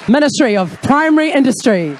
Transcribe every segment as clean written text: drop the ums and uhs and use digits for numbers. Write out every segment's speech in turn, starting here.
Ministry of Primary Industry.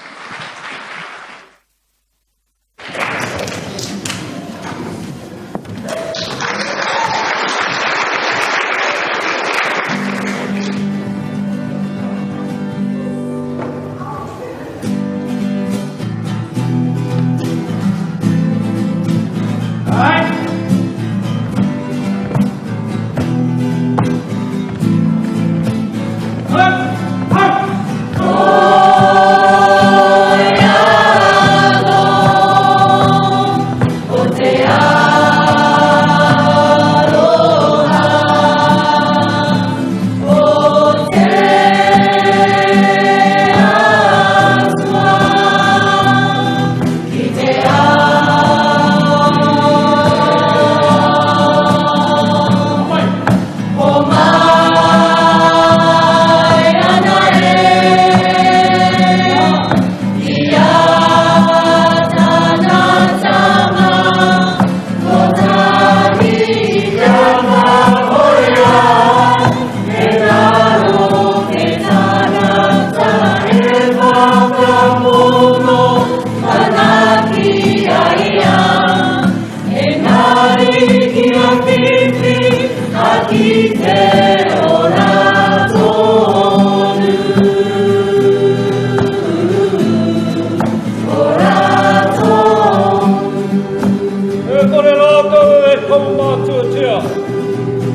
E kore rātou e kaumātuatia,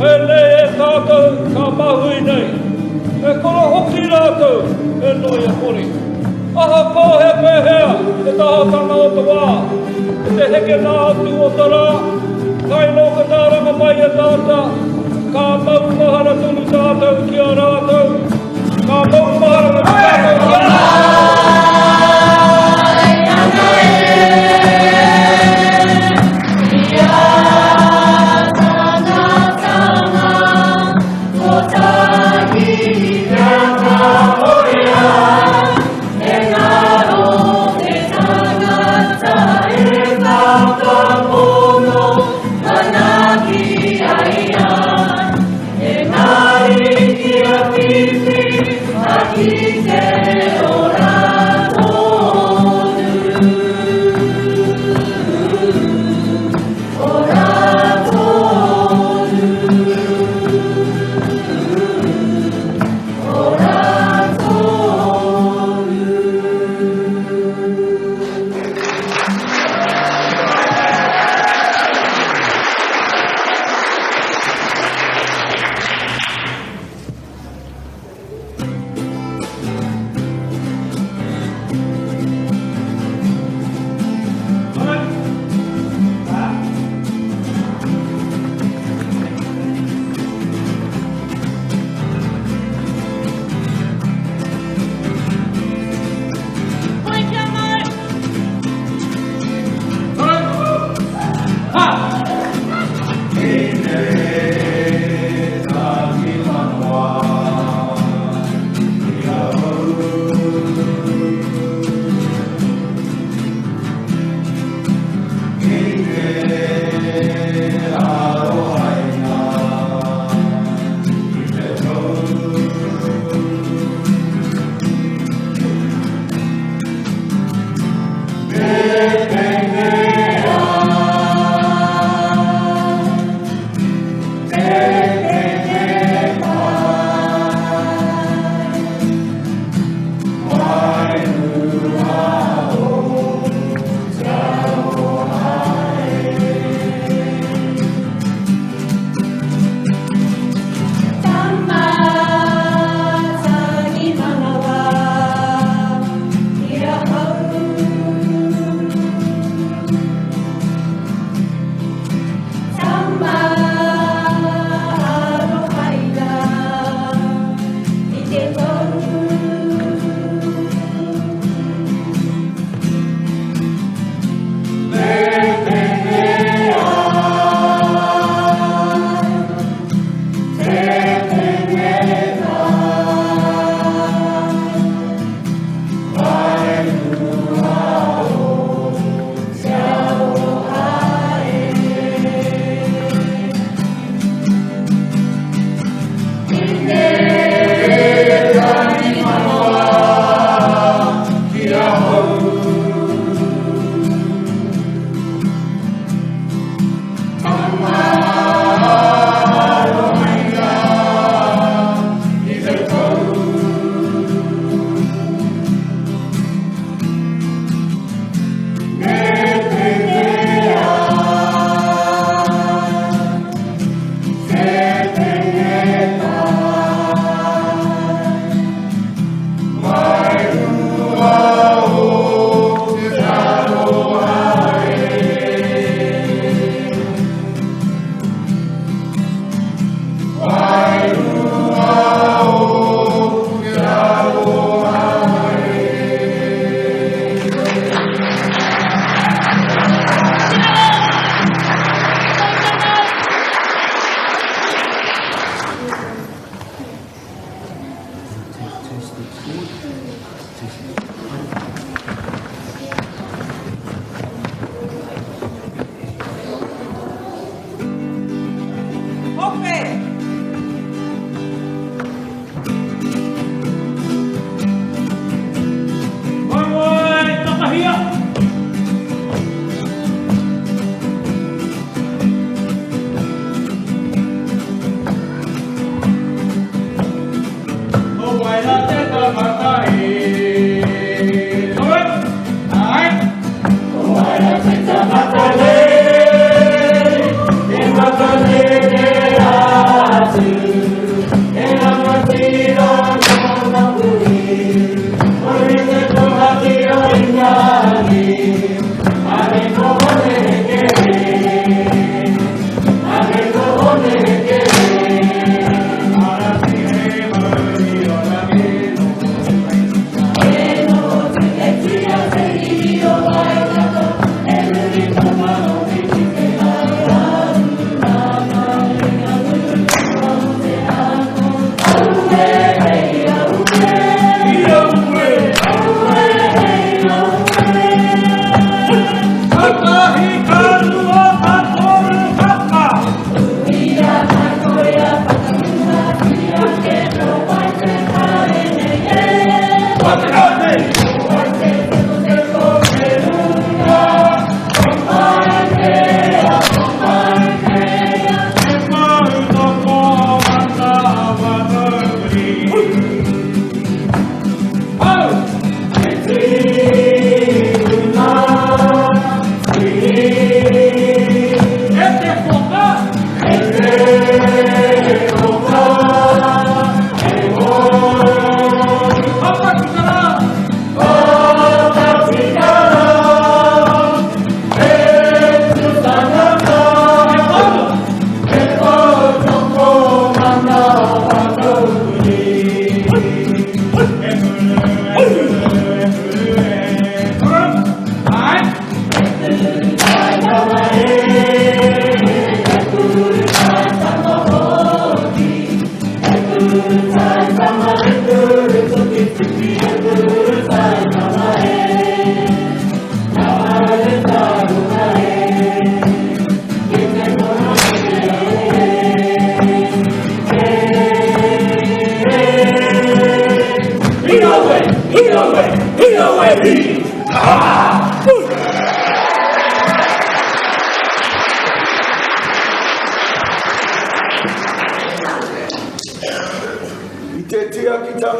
pēnei e tātou ka mahui nei, e kore hoki rātou e noia kore. Ahakoa he pēhea te tahatanga o te wā, i te hekena atu o te rā, tae noa ka tāranga mai e tāta, ka maumahara tonu tātou ki a rātou, ka maumahara tonu tātou ki a rātou.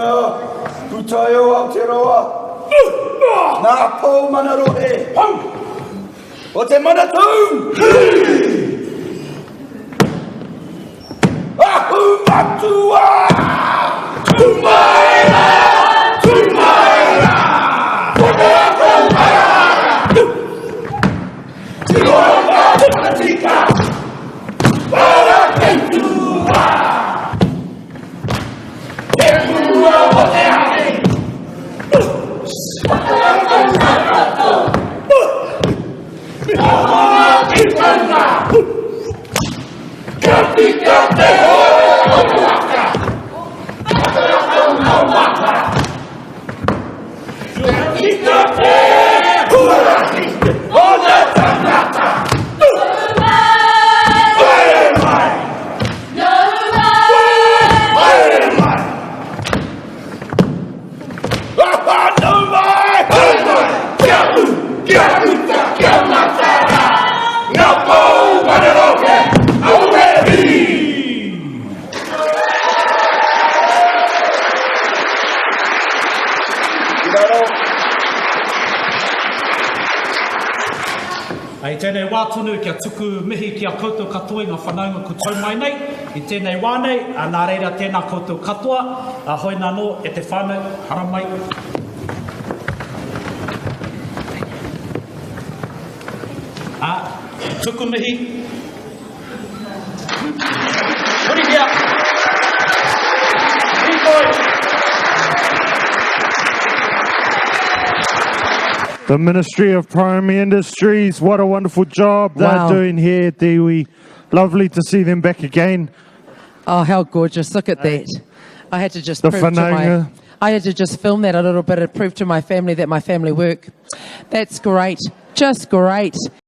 Mana Pūtaiao Aotearoa, Ngā Pou Mana Rohe, o te Manatū! Ahu Matua! Tū mai rā! Tū mai rā! Ko te ako ara! Tiro ngā whakatika! Para kei tua! Te pua o te ahi! Kia tika te hoe o te waka! Kia tika te huarahi o te tangata! Haere mai! Haere mai! Nau mai! Haere mai! Kia ū, kia puta, kia matara! Ngā pou whakaroke, aue hī! I tēnei wā tonu kia tuku mihi ki a koutou katoa i ngā whanaunga ko tau mai nei i tēnei wā nei, ā, nā reira tēnā koutou katoa, ā, hoina anō e te whānau, haramai. Ā, tuku mihi. Hurihia! Hīkoi! The Ministry of Primary Industries, what a wonderful job they're Wow. doing here at Iwi. Lovely to see them back again. Oh, how gorgeous. Look at that. I had to just The prove to my whanaunga. I had to just film that a little bit to prove to my family that my family work. That's great. Just great.